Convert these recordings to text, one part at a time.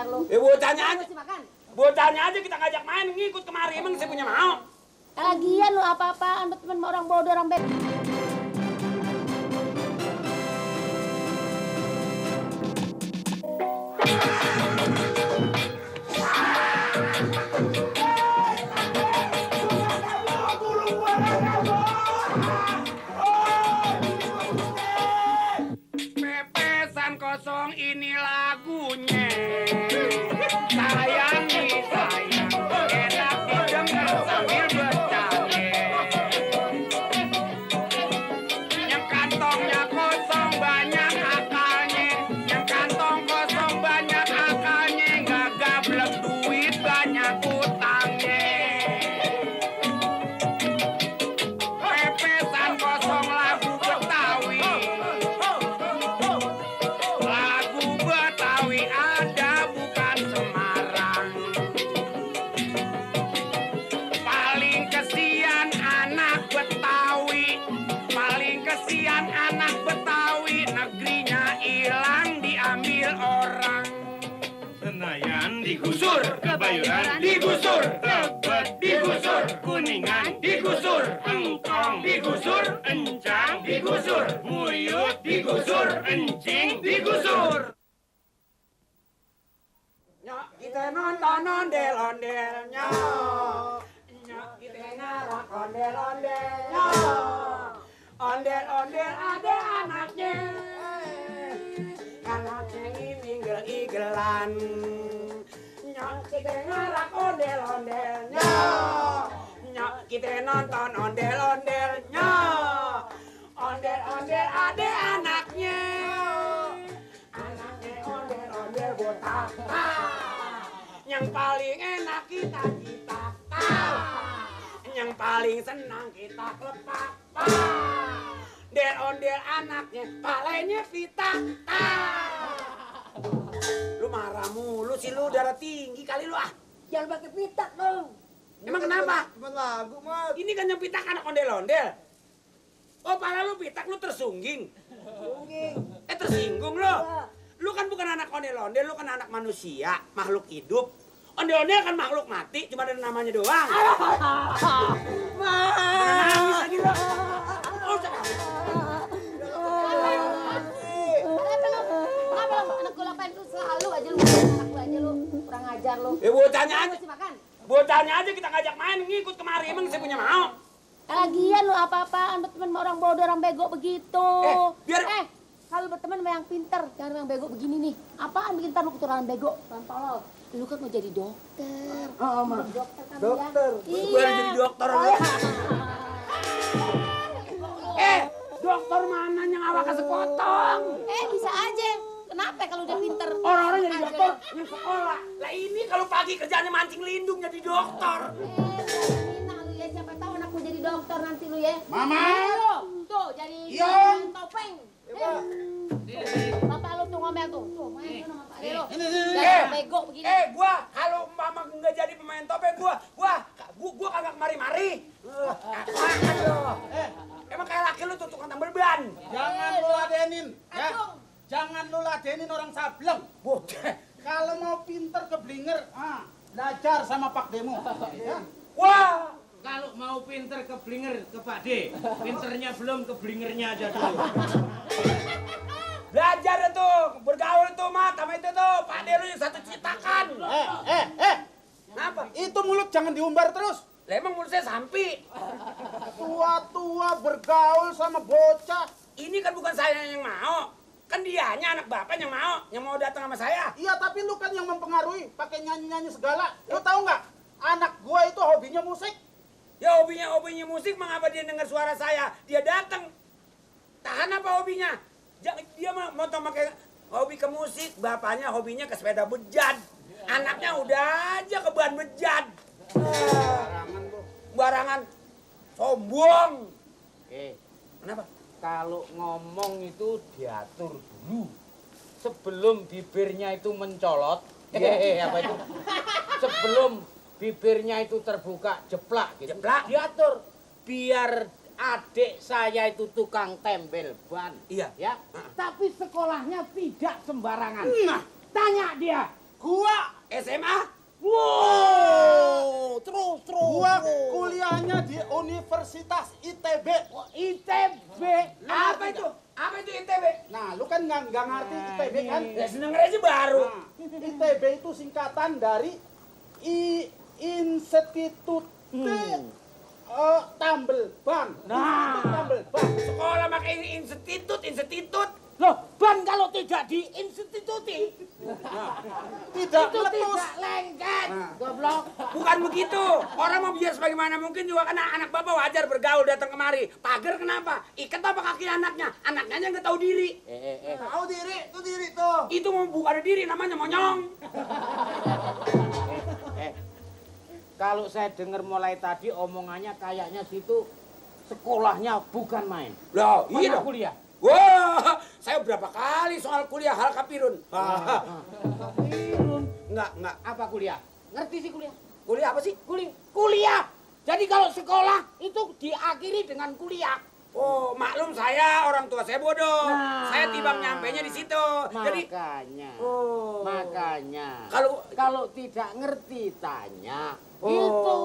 ajar lu. Bocahnya aja. Mesti makan. Bocahnya aja kita ngajak main, ngikut kemari. Emang saya punya mau. Lagian lu apa-apaan berteman sama orang bodoh, orang bego. Pepesan kosong ini lagunya. Sayang nih sayang, enak didengar sambil bercanda. Yang kantongnya kosong banyak akalnya, yang kantong kosong banyak akalnya, nggak gablek duit banyak utangnya. Pepesan kosong lagu Betawi. Lagu Betawi ada bukan Semarang. Paling kesian anak Betawi, paling kesian anak Betawi, negerinya hilang diambil orang. Senayan digusur, Kebayoran digusur, Tebet digusur, Kuningan digusur, Engkong digusur, Encang digusur, Muyut digusur, Encing digusur. Nyok kita nonton ondel-ondel, nyok kita ngarak ondel-ondel, nyok ondel-ondel ada anaknya. Anaknya ini igel-igelan. Nyok kita ngarak ondel-ondel, nyok kita nonton ondel-ondel, nyok ondel-ondel ada anaknya. Anaknya ondel-ondel botak. Yang paling enak kita yang paling senang kita kelepak. Ondel-ondel anaknya palanya pitak. Lu marah mulu sih, lu darah tinggi kali lu ah. Jangan pakai pitak dong. Emang kenapa? Cuma lagu, Mat. Ini kan yang pitak anak ondel-ondel. Oh, pala lu pitak, lu tersungging. Tersinggung lu. Lu kan bukan anak ondel-ondel, lu kan anak manusia, makhluk hidup. Ondel-ondel kan makhluk mati, cuma ada namanya doang. Nangis lagi lu. Oh, Anak gue lapain lu selalu aja lu. Anak gue aja lu. Kurang ajar lu. bocahnya aja. Mesti makan. Bocahnya aja kita ngajak main, ngikut kemari. Emang saya punya mau. Lagian lu apa-apaan berteman sama orang bodoh, orang bego begitu. Kalau berteman sama yang pinter, jangan sama yang bego begini nih. Apaan bikin ntar lu keturunan bego? Tolol. Lu kan mau jadi dokter. Oh, Ma. Dokter kan Dokter. ya? Gue jadi dokter. Dokter mana yang awaknya sepotong? Bisa aja. Kenapa kalau dia pinter? Orang-orang jadi dokter yang sekolah. Lah ini kalau pagi kerjaannya mancing lindung jadi dokter. Mina lu ya, siapa tahu anakku jadi dokter nanti lu ya. Mama. Lu tuh jadi Iya. topeng. Pak. Bapak lu tuh ngomel tuh. Tuh main sama Pak Lelo. Ini. Jangan bego begini. Gua kalau mama nggak jadi pemain topeng gua kagak kemari-mari. Aduh. Emang kayak laki lu tuh tukang tambal ban. Jangan lu ladenin, ya. Jangan lu ladenin orang sableng. Bocah. Kalau mau pinter keblinger, belajar sama Pak Demo. Ya. Wah. Kalau mau pinter keblinger ke Pak D, pinternya belum keblingernya aja dulu. Belajar tuh, bergaul tuh mat sama itu tuh, Pak D lu yang satu citakan. Kenapa? Itu mulut jangan diumbar terus. Lah emang mulut saya sampi. Tua-tua bergaul sama bocah. Ini kan bukan saya yang mau. Kan dianya anak bapak yang mau datang sama saya. Iya, tapi lu kan yang mempengaruhi, pakai nyanyi-nyanyi segala. Lu tahu nggak? Anak gua itu hobinya musik. Ya hobinya musik, mengapa dia dengar suara saya? Dia datang. Tahan apa hobinya? Dia mau pakai hobi ke musik, bapaknya hobinya ke sepeda bejat. Anaknya udah aja ke ban bejat. Barangan lu. Barangan. Sombong. Kenapa? Kalau ngomong itu diatur dulu. Sebelum bibirnya itu mencolot, apa itu? Sebelum bibirnya itu terbuka, jeplak gitu. Jeplak? Diatur. Biar adik saya itu tukang tempel ban. Iya. Ya. Tapi sekolahnya tidak sembarangan. Nah, Tanya dia. Gua SMA? Wow, terus. Gua kuliahnya di Universitas ITB. ITB. Apa itu? Apa itu ITB? Nah, lu kan nggak ngerti ITB kan? Ya seneng aja baru. Nah, ITB itu singkatan dari Institut Tambel Ban. Nah. Tambel Ban. Sekolah pakai institut. Loh, ban kalau tidak diinstituti, Tidak itu meletus. tidak lengket. Nah. Goblok. Bukan begitu. Orang mau biar sebagaimana mungkin juga kan anak bapak wajar bergaul datang kemari. Pagar kenapa? Ikat apa kaki anaknya? Anaknya aja nggak tahu diri. Tahu diri, itu diri tuh. Itu mau bukan diri namanya monyong. Kalau saya dengar mulai tadi omongannya kayaknya situ sekolahnya bukan main. Loh, Mana iya dong. kuliah? Wah, saya berapa kali soal kuliah hal kapirun. Kapirun. Enggak. Apa kuliah? Ngerti sih kuliah? Kuliah apa sih? Kuliah. Jadi kalau sekolah itu diakhiri dengan kuliah. Oh, maklum saya orang tua saya bodoh. Nah. Saya timbang nyampenya di situ. Jadi Makanya. kalau tidak ngerti tanya. Oh. Itu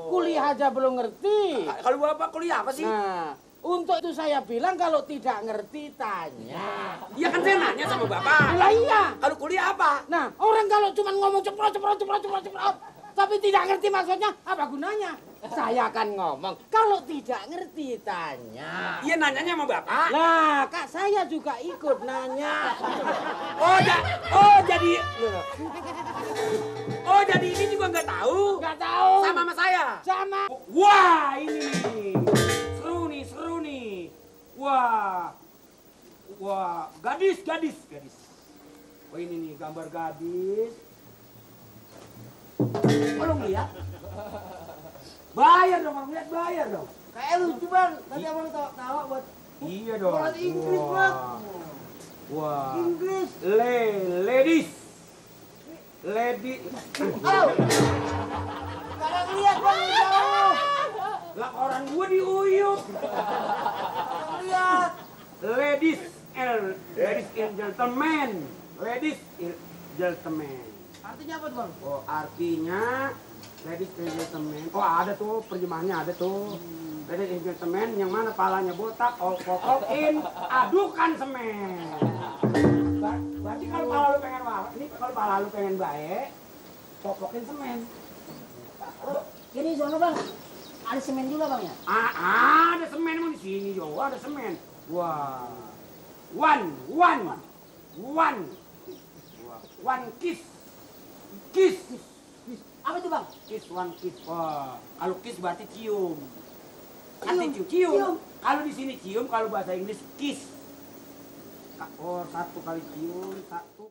kuliah aja belum ngerti. kalau bapak kuliah apa sih? Nah, untuk itu saya bilang kalau tidak ngerti tanya. Iya kan saya nanya sama bapak. Lah iya. Kalau kuliah apa? Nah, orang kalau cuma ngomong ceprot, tapi tidak ngerti maksudnya, apa gunanya? Saya akan ngomong, kalau tidak ngerti tanya. Iya nanyanya sama bapak. Lah, Kak saya juga ikut nanya. Oh jadi ini juga nggak tahu. Nggak tahu. Sama saya. Sama. Wah ini nih. Seru nih. Wah, gadis. Oh ini nih gambar gadis. Belum lihat? Bayar dong, kalau lihat bayar dong. Kayak lucu bang, tadi abang tawa buat Iya dong. Orang Inggris, Bang. Wah. Inggris. Ladies. Kagak ngeliat bang, jauh. Lah orang gua diuyup. Kagak ngeliat. Ladies and gentlemen. Ladies and gentlemen. Artinya apa tuh bang? Oh, artinya ladies and gentlemen. Oh, ada tuh terjemahannya ada tuh. Ladies and gentlemen yang mana palanya botak, pokokin, adukan semen. Berarti kalau pala lu pengen kalau pala lu pengen baik, pokokin semen. Ini sono bang, ada semen juga bang ya? Ada semen emang di sini juga ada semen. Wah. One kiss. Apa itu bang? One kiss. Wah, kalau kiss berarti cium. Arti cium. Kalau di sini cium, kalau bahasa Inggris kiss. Oh, satu kali cium, satu.